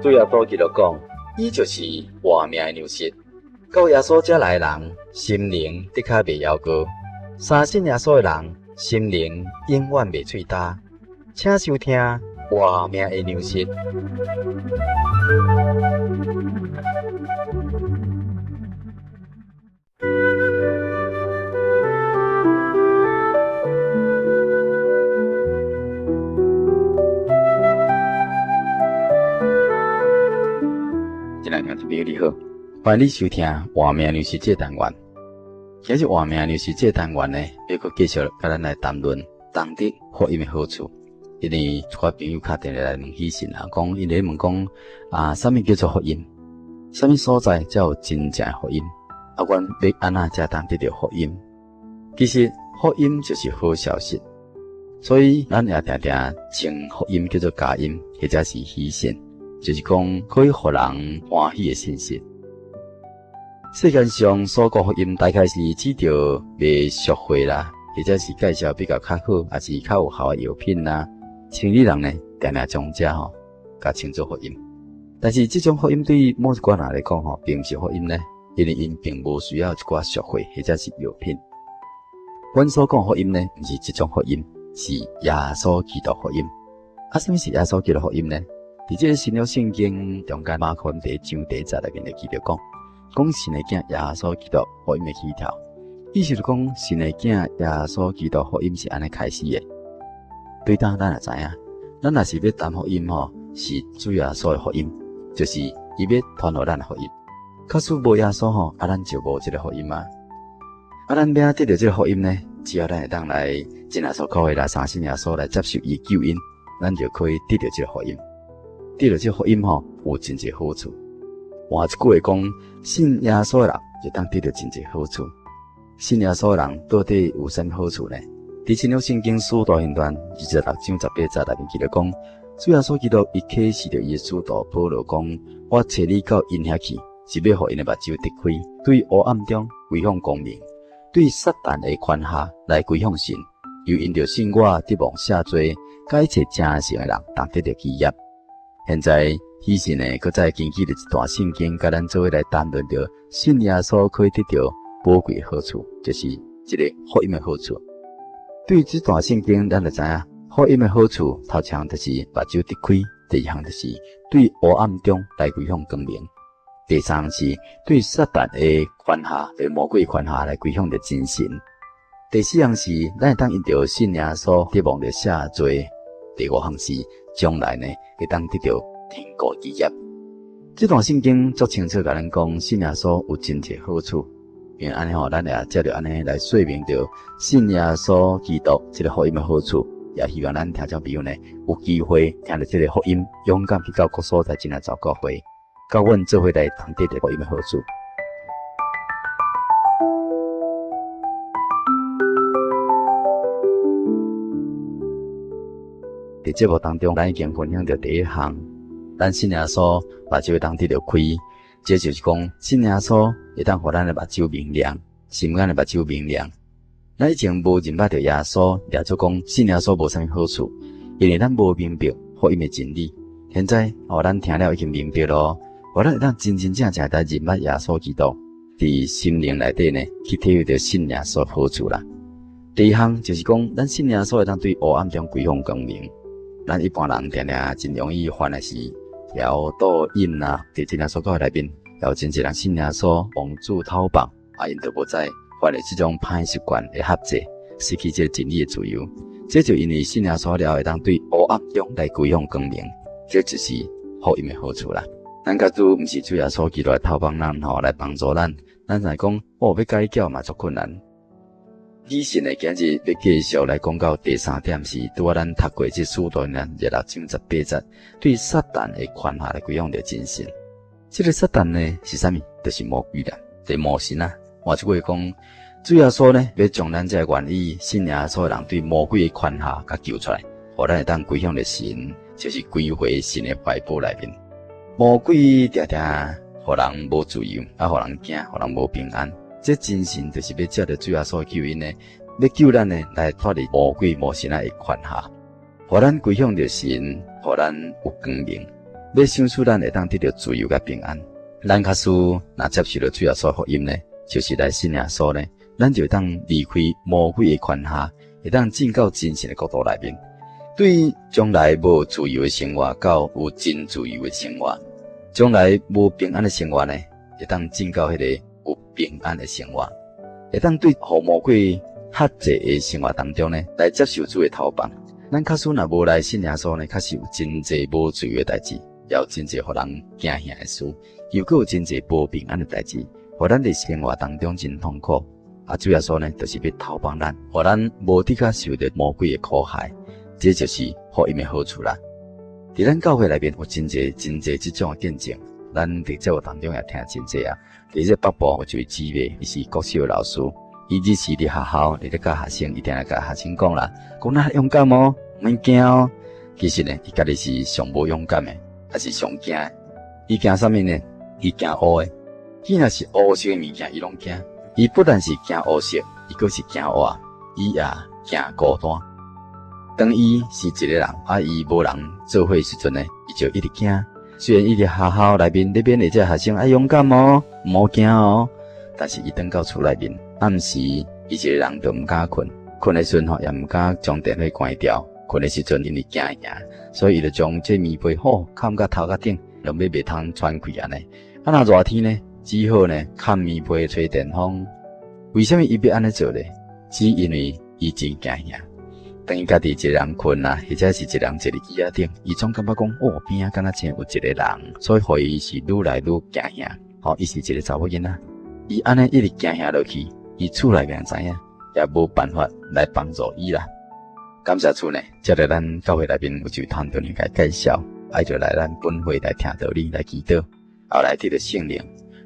主耶穌基督講，伊就是活命的糧食。到耶穌遮來的人，心靈的確袂枵餓；相信耶穌的人，心靈永遠袂喙焦。請收聽活命的糧食。親愛的聽眾朋友，你好，歡迎你收聽活命糧食這個單元。今日活命糧食這個單元呢，欲閣繼續佮咱來談論同得福音的好處。因為一寡朋友敲電話來問喜信啊，講𪜶咧問講啊，啥物叫做福音？啥物所在才有真正的福音？啊，阮欲按怎才當得著福音？其實福音就是好消息，所以咱也定定稱福音叫做佳音，或者是喜訊，就是講可以予人歡喜的信息。世間上所講福音，大概是指著賣俗貨啦，或者是介紹比較較好，抑是較有效的藥品啦。生理人呢，定定將這吼，共稱做福音。但是這種福音對某一寡人來講吼，並毋是福音呢，因為𪜶並無需要一寡俗貨或者是藥品。阮所講福音呢，毋是這種福音，是耶穌基督福音。啊，啥物是耶穌基督福音呢？佇這個新約聖經中間，馬可第一章第一節內面就記著講，講神的囝耶穌基督福音的起頭，意思就講神的囝耶穌基督福音是按呢開始的。對當咱也知影，咱若是欲談福音吼，是主耶穌的福音，就是伊欲傳予咱的福音。假使無耶穌吼，啊，咱就無這個福音啊。啊，咱欲按怎得著這個福音呢？只要咱會當來真耶穌教會來相信耶穌來接受伊救恩，咱就可以得著這個福音。得著這個福音吼，有真濟好處。換一句話講，信耶穌的人就當得著真濟好處。信耶穌的人到底有啥物好處呢？佇新約聖經使徒行傳26章18節內面記著講，主耶穌基督伊啟示著伊的使徒保羅講：我差你到𪜶遐去，是欲予𪜶的目睭得開，對黑暗中歸向光明，對撒旦的權下來歸向神，又因著信我得蒙赦罪，佮一切誠實的人同得著基業。現在喜信呢，閣再根據著一段聖經，佮咱做伙來談論著信耶穌可以得著寶貴的好處，就是這個福音的好處。對這段聖經，咱就知影福音的好處，頭一項就是目睭得開，第二項就是對黑暗中來歸向光明，第三項是對撒旦的權下，對魔鬼權下來歸向著真神，第四項是咱會當因著信耶穌得蒙著赦罪，第五項是將來呢會當得著天國基業。這段聖經足清楚共咱講，信耶穌有真濟好處。因為按呢吼，咱也藉著按呢來說明著信耶穌基督這個福音的好處，也希望咱聽眾朋友呢有機會聽著這個福音，勇敢去到各所在真耶穌教會，佮阮做伙來同得著福音的好處。佇節目當中，咱已經分享著第一項，咱信耶穌，目睭會當得著開。這就是講，信耶穌會當予咱的目睭明亮，心眼的目睭明亮。咱以前無認捌著耶穌，也做講信耶穌無啥物好處，因為咱無明白福音的真理。現在哦，咱聽了已經明白囉，予咱會當真真正正來認捌耶穌基督，佇心靈內底呢，去體會著信耶穌好處啦。第二項就是講，咱信耶穌會當對黑暗中歸向光明。咱一般人定定真容易犯的是。枵賭癮啊，佇真耶穌教會內面，有真濟人信耶穌，王主討放，啊，𪜶就無再犯了這種歹習慣的轄制，失去這個真理的自由。這就因為信耶穌了後，會當對黑暗中來歸向光明，這就是福音的好處啦。咱假使毋是主耶穌基督來透幫咱吼，來幫助咱，咱若講哦，欲改教嘛足困難。以信呢，今日欲繼續來講到第三點是，拄仔咱讀過這使徒行傳26章18節，對撒旦的權下來歸向著真神。這個撒旦呢是啥物？就是魔鬼啦，就是魔神啊。換一句話講，主耶穌呢，欲將咱這個願意信耶穌的人對魔鬼的權下共救出來，予咱會當歸向著神，就是歸回神的懷抱內面。魔鬼定定予人無自由，啊，予人驚，予人無平安。這真神就是欲藉著主耶穌救恩呢，欲救咱呢來脫離魔鬼魔神仔的權下，予咱歸向著神，予咱有光明。欲賞賜咱會當得著自由佮平安。咱假使若接受著主耶穌福音呢，就是來信耶穌呢，咱就會當離開魔鬼的權下，會當進到真神的國度內面。對將來無自由的生活，到有真自由的生活；將來無平安的生活呢，會當進到彼个有平安的生活。會當對予魔鬼轄制的生活當中呢，來接受主的投放。咱假使若無來信耶穌呢，確實有真濟無自由的代誌，也有真濟予人驚嚇的事，又閣有真濟無平安的代誌，予咱佇生活當中真痛苦。啊，主耶穌呢，就是欲投放咱，予咱無得較受著魔鬼的苦害。這就是福音的好處啦。佇咱教會內面有真濟真濟這種的見證，咱佇節目當中也聽真濟啊。佇這北部有一位姊妹，伊是國小老師，伊日時佇學校佇咧教學生，伊定定共學生講啦，講咱勇敢哦，毋免驚哦。其實呢，伊家己是上無勇敢的，抑是上驚的。伊驚啥物呢？伊驚烏的，既然是烏色的物件，伊攏驚。伊不但是驚烏色，伊閣是驚烏，伊也驚孤單。當伊是一個人，啊，伊無人做伙時陣呢，伊就一直驚。雖然伊佇學校內面咧勉勵這學生愛勇敢哦，毋好驚哦，但是伊轉到厝內面，暗時伊一個人就毋敢睏，睏的時陣吼也毋敢將電火關掉，睏的時陣因為驚嚇，所以伊就將這棉被好蓋甲頭殼頂，攏欲袂通喘氣按呢。啊，若熱天呢，只好呢蓋棉被吹電風。為啥物伊欲按呢做呢？只因為伊真驚嚇。當伊家己一個人睏啊，或者是一個人坐佇椅仔頂，伊總感覺講哦，邊仔敢若像有一個人，所以予伊是愈來愈驚嚇。吼，伊是一個查某囡仔，伊按呢一直驚嚇落去，伊厝內面知影，也無辦法來幫助伊啦。感謝主呢，接著咱教會內面有一位團隊共伊介紹，伊就來咱本會來聽道理來祈禱，後來得著聖靈，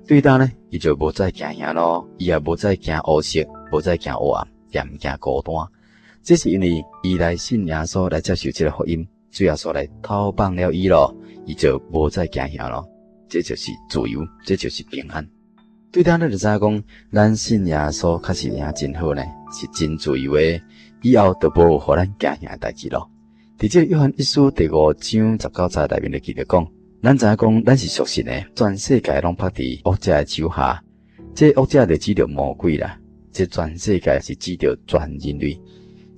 對當呢，伊就無再驚嚇咯，伊也無再驚烏色，無再驚黑暗，也毋驚孤單。這是因為伊來信耶穌來接受這個福音，主耶穌來投放了伊咯，伊就無再驚嚇咯。這就是自由，這就是平安。對咱，咱就知影講，咱信耶穌確實也真好呢，是真自由的，以後就無予咱驚嚇的代誌咯。佇這個約翰一書第五章十九節內面就記著講，咱知影講，咱是屬神的，全世界攏縛佇惡者的手下，這惡者就指著魔鬼啦，這全世界是指著全人類。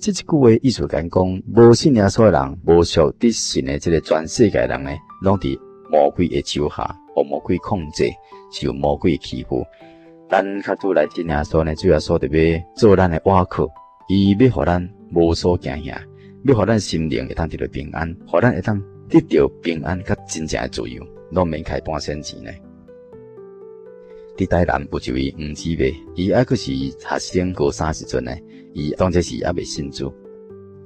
這一句話意思講，無信耶穌的人，無屬佇神的這個全世界人呢，攏佇魔鬼的手下，予魔鬼控制，受魔鬼欺負。咱較拄來信耶穌呢，主耶穌就欲做咱的倚靠，伊欲予咱無所驚嚇，欲予咱心靈會當得著平安，予咱會當得著平安佮真正的自由，攏免開半仙錢呢。佇台南有一位黃姊妹，伊猶閣是學生高三時陣呢，伊當這時猶未信主，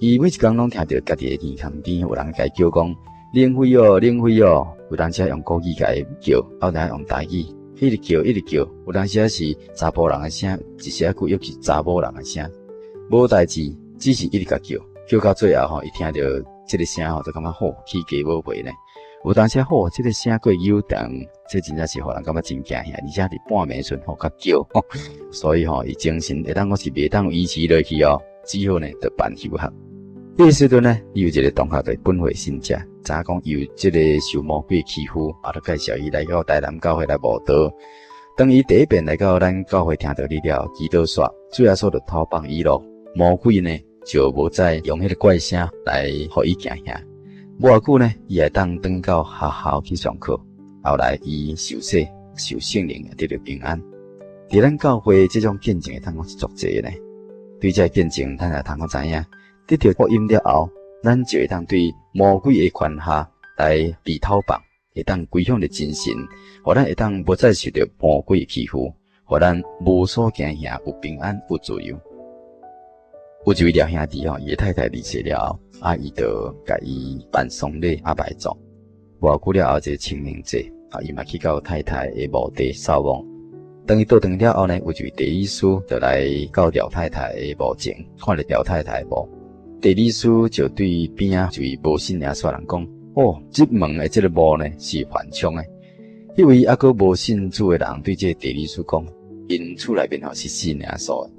伊每一工攏聽著家己的耳孔邊有人共伊叫講靈慧哦，靈慧哦，有當時用國語共伊叫，有當用台語，一直叫一直叫，有當時是查埔人的聲，一時仔久又是查某人的聲，無代誌，只是一直共叫，叫到最後吼，伊聽著這个聲吼，就感覺好起雞母皮呢。有當時吼，這个聲閣有長，這真正是予人感覺真驚嚇，而且佇半暝時陣吼共叫，所以吼伊精神會當講是袂當維持落去哦，只好呢就辦休學。彼個時陣呢，伊有一個同學佇本會信者，知影講伊有這个受魔鬼欺負，啊，就介紹伊來到台南教會來慕道。當伊第一遍來到咱教會聽道理了，祈禱煞，主耶穌就投放伊咯，魔鬼呢就無再用彼个怪聲來予伊驚嚇。無偌久呢，伊會當轉到學校去上課。後來伊受洗、受聖靈，得著平安。佇咱教會這種見證會通講是足濟呢。對這個見證，咱會通講知影，得著福音了後，咱就會當對魔鬼的權下來被投放，會當歸向著真神，予咱會當無再受著魔鬼欺負，予咱無所驚嚇，有平安，有自由。有一位廖兄弟吼，伊的太太離世了後，啊，伊就共伊辦喪禮啊埋葬。無偌久了後，這個清明節啊，伊嘛去到太太的墓地掃墓。當伊倒轉了後呢，有一位地理師就來到廖太太的墓前，看著廖太太的墓。地理師就對邊仔一位無信耶穌人講：哦，這門的這个墓呢是反槍的。彼位猶閣無信主的人對這個地理師講：𪜶厝內面吼是信耶穌的。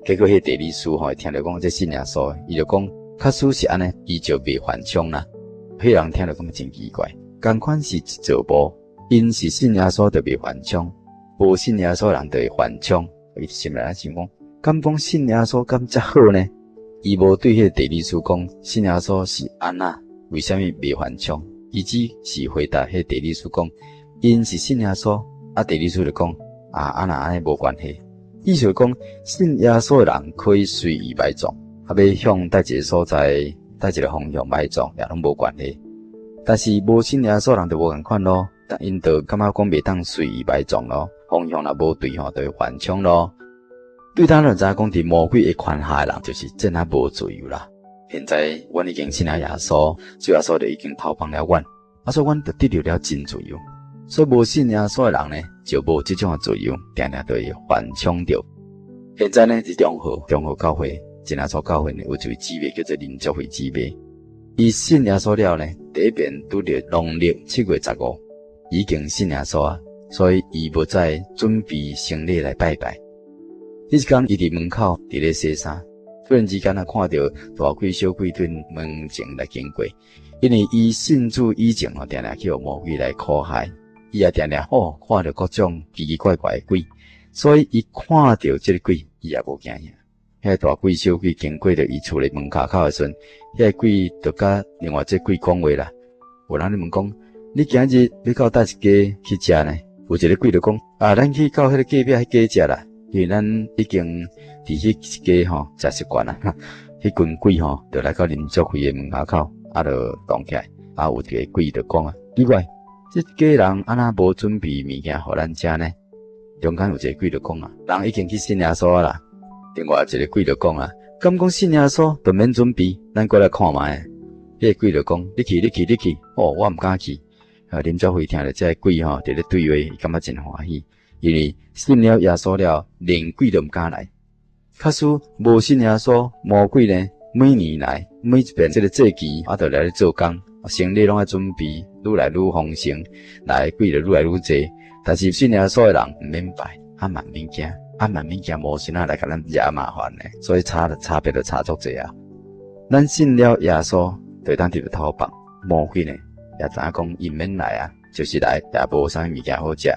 結果彼個地理師吼，聽著講這信耶穌，伊就講，假使是按呢，伊就袂犯槍啦。彼人聽著感覺真奇怪，仝款是一座墓，𪜶是信耶穌就袂犯瘡，無信耶穌人就會犯瘡。伊心內想講，敢講信耶穌敢遮好呢？伊無對彼個地理師講信耶穌是按怎，為啥物袂犯瘡？伊只是回答彼個地理師講，𪜶是信耶穌，啊地理師就講，啊啊若按呢無關係。意思講信耶穌的人可以隨意埋葬，啊欲向佗一個所在、佗一個方向埋葬也攏無關係。但是無信耶穌人就無仝款咯，但𪜶就感覺講袂當隨意埋葬咯，方向若無對吼，就會犯瘡咯。對咱就知影講，佇魔鬼的權下的人，就是真啊無自由啦。現在阮已經信了耶穌，主耶穌就已經頭放了阮，啊，所以阮就得著了真自由。所以無信耶穌的人呢，就無這種的自由，定定都會犯瘡著。現在呢，佇中和中和教會，真耶穌教會呢，有一位姊妹叫做林卓慧姊妹，伊信耶穌了呢，第一遍拄著農曆7月15，已經信耶穌啊，所以伊無再準備行禮來拜拜。彼一工，伊佇門口佇咧洗衫，突然之間啊，看著大鬼小鬼對門前來經過。因為伊信主以前哦，定定去予魔鬼來苦害，伊也定定哦看著各種奇奇怪怪的鬼，所以伊看著這個鬼，伊也無驚嚇。彼個大鬼小鬼經過著伊厝的門跤口的時陣，彼個鬼就佮另外這個鬼講話啦。有人咧問講：你今日欲到佗一家去食呢？有一個鬼就講：啊，咱去到彼個隔壁彼家食啦。因為咱已經佇彼一家吼食習慣啦，彼群鬼吼就來到林卓輝的門跤口，啊，就動起來，啊，有一個鬼就講啊，奇怪，這家人按怎無準備物件予咱食呢？中間有一個鬼就講啊，人已經去信耶穌啊啦。另外一個鬼就講啊，敢講信耶穌就免準備，咱過來看覓。彼個鬼就講，你去，你去，你去，哦，我毋敢去。啊，林卓輝聽著這個鬼吼佇咧對話，伊感覺真歡喜。因為信了耶穌了，連鬼都毋敢來。假使無信耶穌，魔鬼呢，每年來每一遍這個節期，啊，就來咧做工，生理攏愛準備，愈來愈豐盛，來鬼就愈來愈濟。但是信耶穌的人毋免拜，啊嘛毋免驚，啊嘛毋免驚魔神仔來共咱惹麻煩呢。所以差就差別就差足濟啊！咱信了耶穌，就會當得著頭放，魔鬼呢也知影講伊毋免來啊，就是來也無啥物物件好食。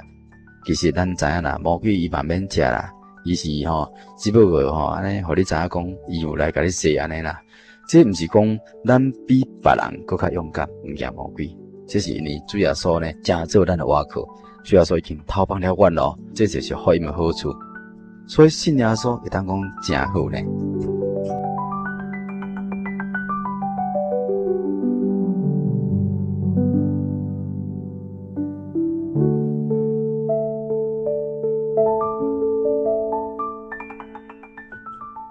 其實咱知影啦，魔鬼伊嘛免食啦，伊是吼，只不過吼按呢，予你知影講，伊有來共你說按呢啦。這毋是講咱比別人閣較勇敢，毋驚魔鬼。這是因為主耶穌呢，成做咱的倚靠，主耶穌已經頭放了阮咯，這就是福音的好處。所以信耶穌會當講誠好呢。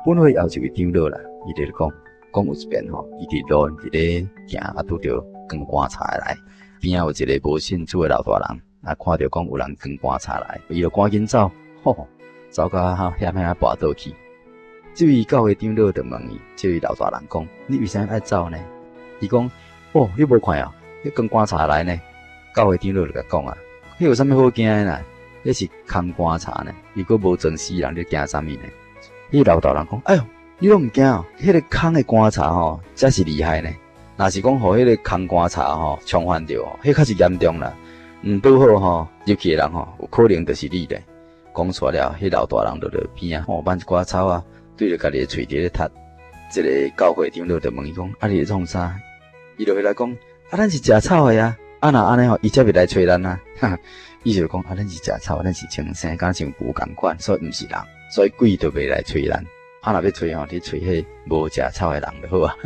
本會也有一位長老啦，伊就講，講有一遍吼，伊佇路佇咧行，啊拄著扛棺材來，邊仔有一個無信主的老大人，啊看著講有人扛棺材來，伊就趕緊走，吼，走甲吼險險仔跋倒去。這位教會長老就問伊，這位老大人講，你為啥物愛走呢？伊講，哦，你無看哦，彼扛棺材來呢。教會長老就共講啊，彼有啥物好驚的啦？彼是空棺材呢，如果無裝死人，你驚啥物呢？彼老大人講，哎喲，你攏毋驚哦？彼個空的棺材吼，才是厲害呢。若是講予彼個空棺材吼衝翻著吼，彼較是嚴重啦。毋拄好吼，入去的人吼，有可能就是你咧。講煞了，彼老大人就佇邊仔吼，挽一寡草仔，對著家己的喙佇咧窒。這個教會長老就問伊講，啊，你咧創啥？伊就回來講，啊，咱是食草的啊。啊，若按呢吼，伊才袂來揣咱啊。意思就講，啊，咱是食草，咱是清生，敢像牛仝款，所以毋是人，所以鬼就袂來揣咱。啊，若欲揣吼，去揣彼無食草的人就好啊。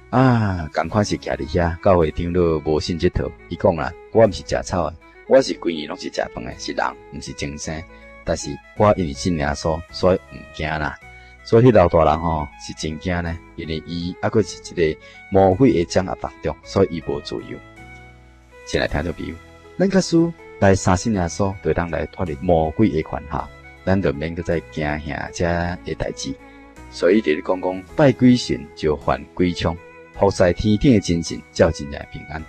啊，仝款是徛佇遐，教會長老無信這套，伊講啦，我毋是食草的，我是規年攏是食飯的，是人，毋是精生。但是我因為信耶穌，所以毋驚啦。所以彼老大人吼是真驚呢，因為伊猶閣是一個魔鬼的掌握當中，所以伊無自由。親愛聽眾朋友，咱假使來相信耶穌，就會當來脫離魔鬼的權下，咱就免閣再驚嚇這个代誌。所以佇咧講講拜鬼神就犯鬼瘡，服侍天頂的真神才有真正的平安，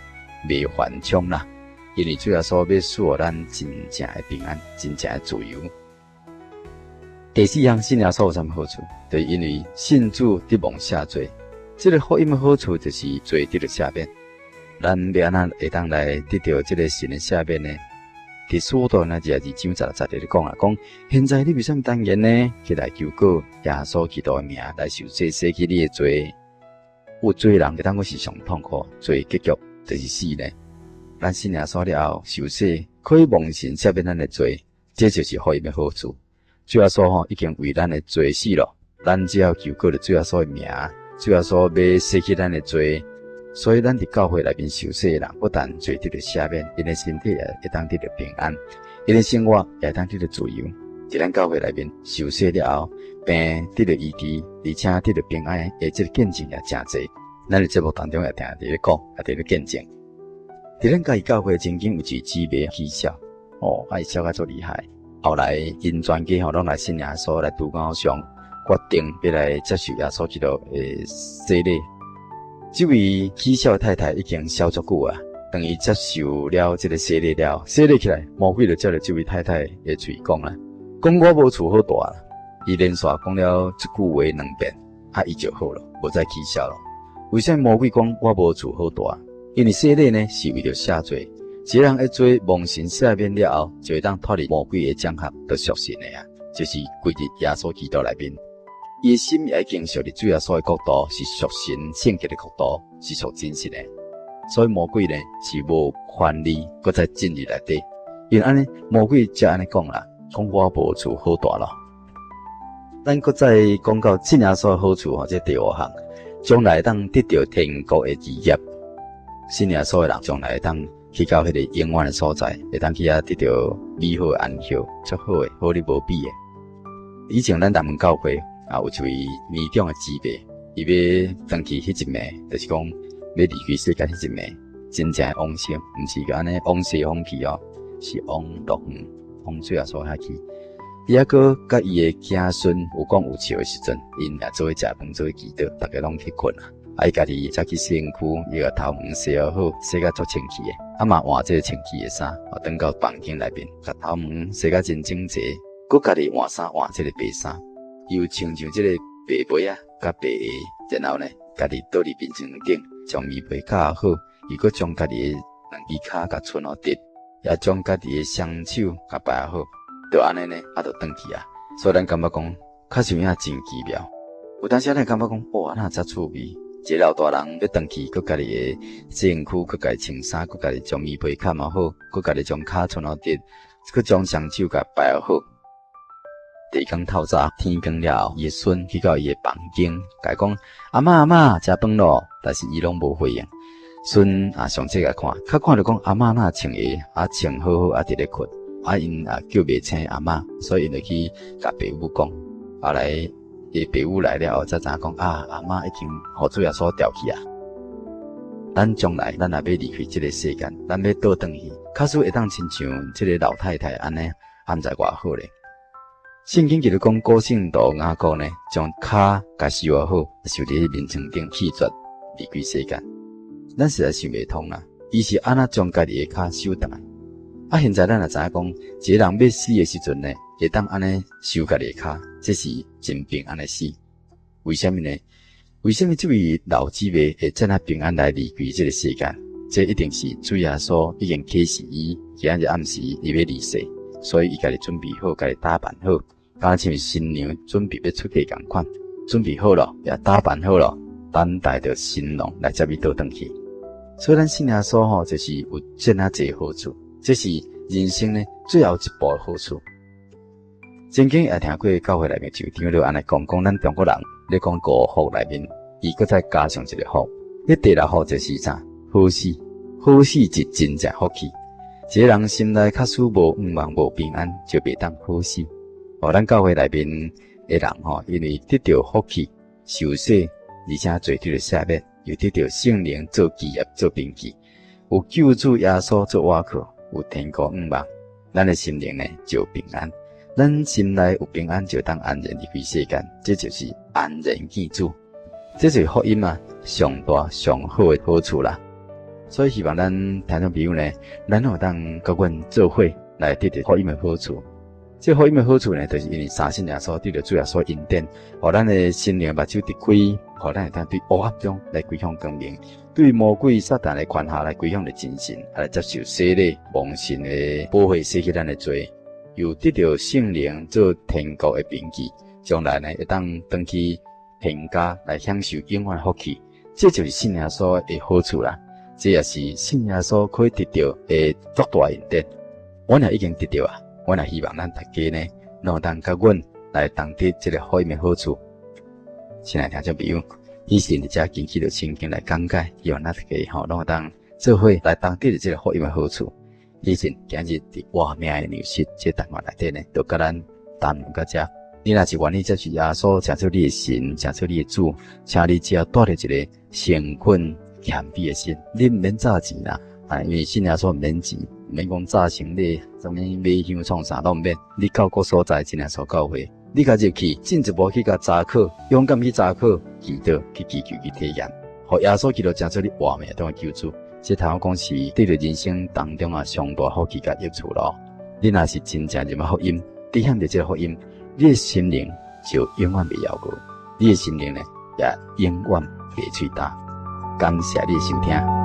袂犯瘡啦。因為主耶穌欲賜予咱真正的平安，真正的自由。第四項信耶穌有啥物好處？就是因為信主得蒙赦罪。這個福音的好處就是罪得著赦免。咱欲按怎會當來得著這个神的赦免呢？佇使徒行傳2章16節佇咧講啊，講現在你為啥物耽延呢？起來求告耶穌基督的名來受洗，洗去你的罪。有罪人會當講是上痛苦，罪結局就是死呢。咱信耶穌了後受洗，可以蒙神赦免咱的罪，這就是福音的好處。主耶穌吼已經為咱的罪死咯，咱只要求告著主耶穌的名，主耶穌欲洗去咱的罪。所以，咱佇教會內面受洗的人，不但罪得著赦免，𪜶的身體也會當得著平安，𪜶的生活也會當得著自由。佇咱教會內面受洗了後，病得著醫治，而且得著平安的這个見證也誠濟。咱佇節目當中也定定佇咧講，也佇咧見證。佇咱家己教會曾經有一位姊妹起痟，哦，啊，伊痟甲足厲害。後來𪜶全家吼攏來信耶穌，來拄偶像，決定欲來接受耶穌基督的洗禮。這位起痟的太太已經痟足久啊，當伊接受了這个洗禮了，洗禮起來，魔鬼就照著這位太太的喙講啦，講我無厝好蹛啦。伊連續講了這句話兩遍，啊，伊就好了，無再起痟了。為啥物魔鬼講我無厝好蹛？因為洗禮呢是為著赦罪，一個人的罪蒙神赦免了後，就會當脫離魔鬼的掌轄，就屬神的啊，就是歸入耶穌基督內面。伊的心也已經屬佇主耶穌的國度，是屬神聖潔的國度，是屬真實的。所以魔鬼呢是無權利閣再進入內底。因為按呢，魔鬼才按呢講啦，講我無厝好蹛咯。咱閣再講到信耶穌的好處吼，這第五項，將來會當得著天國的基業。信耶穌的人將來會當去到彼个永遠的所在，會當去遐得著美好的安息，足好的，好你無比的。以前咱大門教會啊，有一位年長的姊妹，伊欲轉去彼一暝，就是講欲離開世間彼一暝，真正的往生，毋是按呢往西方去哦，是往樂園，往主耶穌遐去。伊猶閣佮伊的囝孫有講有笑的時陣，𪜶也做伙食飯，做伙祈禱，逐家攏去睏啊。啊，伊家己才去身軀，伊共頭毛洗好，洗甲足清氣的，啊嘛換這个清氣的衫，啊，轉到房間內面，共頭毛洗甲真整齊，閣家己換衫換這个白衫。又穿上這个白襪仔佮白鞋，然後呢，家己倒佇眠床頂，將棉被蓋好，伊閣將家己的兩支跤共伸予直，也將家己的雙手共擺好，就按呢呢，啊，就轉去啊。所以咱感覺講，確實有影真奇妙。有當時咱感覺講，哇，哪遮趣味？一個老大人欲轉去，閣家己的身軀，閣家己穿衫，閣家己將棉被蓋好，閣家己將跤伸予直，閣將雙手共擺好。第二工透早天光了後，伊的孫去到伊的房間，共伊講：阿嬤阿嬤，食飯囉。但是伊攏無回應。孫啊上冊共看，較看著講阿嬤哪穿鞋，啊穿好好啊佇咧睏，啊𪜶也叫袂醒阿嬤，所以𪜶就去共爸母講。後來伊爸母來了後，才知影講啊阿嬤已經予主耶穌調去啊。咱將來咱若欲離開這个世間，咱欲倒轉去，假使會當親像這个老太太按呢，啊毋知偌好咧。聖經記錄講，古聖徒雅各呢，將跤共收好，收佇眠床頂，氣絕離開世間。咱實在想袂通啦，伊是按怎將家己的跤收轉來？啊，現在咱也知影講，一個人欲死的時陣呢，會當按呢收家己的跤，這是真平安的死。為啥物呢？為啥物這位老姊妹會這麼平安來離開這個世間？這一定是主耶穌已經啟示伊，今仔日暗時伊欲離世。所以伊家己準備好，家己打扮好，敢若親像新娘準備欲出嫁仝款，準備好了，也打扮好了，等待著新郎來接伊倒轉去。所以咱信耶穌吼，就是有這麼濟好處，這是人生呢最後一步的好處。曾經也聽過教會內面就長老按呢講，講咱中國人咧講五福內面，伊閣再加上一个福，彼第六福就是啥？好死，好死是真正福氣。一个人心內假使無向望、無平安，就袂當好死。哦，咱教會內面的人吼，因為得著福氣、受洗，而且罪得著赦免，又得著聖靈做基業、做憑據，有救主耶穌做倚靠，有天國向望，咱的心靈呢就平安。咱心內有平安，就當安然離開世間，這就是安然見主。這就是福音啊，上大上好的好處啦。所以希望咱聽眾朋友呢，咱會當佮阮做伙來得著福音的好處。這福音的好處呢，就是因為相信耶穌，得著主耶穌恩典，予咱的心靈目睭得開，予咱會當對黑暗中來歸向光明，對魔鬼撒旦的權下來歸向著真神，來接受洗禮，蒙神的寶血洗去咱的罪，又得著聖靈做天國的憑據，將來呢會當轉去天家來享受永遠福氣。這就是信耶穌的好處啦。這也是信耶穌可以得著的足大恩典。阮也已經得著啊！阮也希望咱大家呢，攏會當佮阮來同得這个福音的好處。親愛聽眾朋友，以前佇遮根據著聖經來講解，希望咱大家吼攏會當做伙來同得這个福音的好處。以前今日佇活命的糧食這單元內底呢，就佮咱談論到遮。你若是願意接受耶穌，成做你的神，成做你的主，請你只要帶著一个誠懇謙卑的心，你毋免詐錢啦，啊，因為信耶穌毋免錢，毋免講詐生禮，啥物買香創啥攏毋免。你到各所在真耶穌教會，你共入去，進一步去共查考，勇敢去查考，祈禱去祈求去體驗，予耶穌基督成做你活命中的救主。這頭講是得著人生當中啊上大福氣佮益處咯。你若是真正入福音，體驗著這個福音，你的心靈就永遠袂枵餓，你的心靈呢也永遠袂喙焦。感謝你的收聽。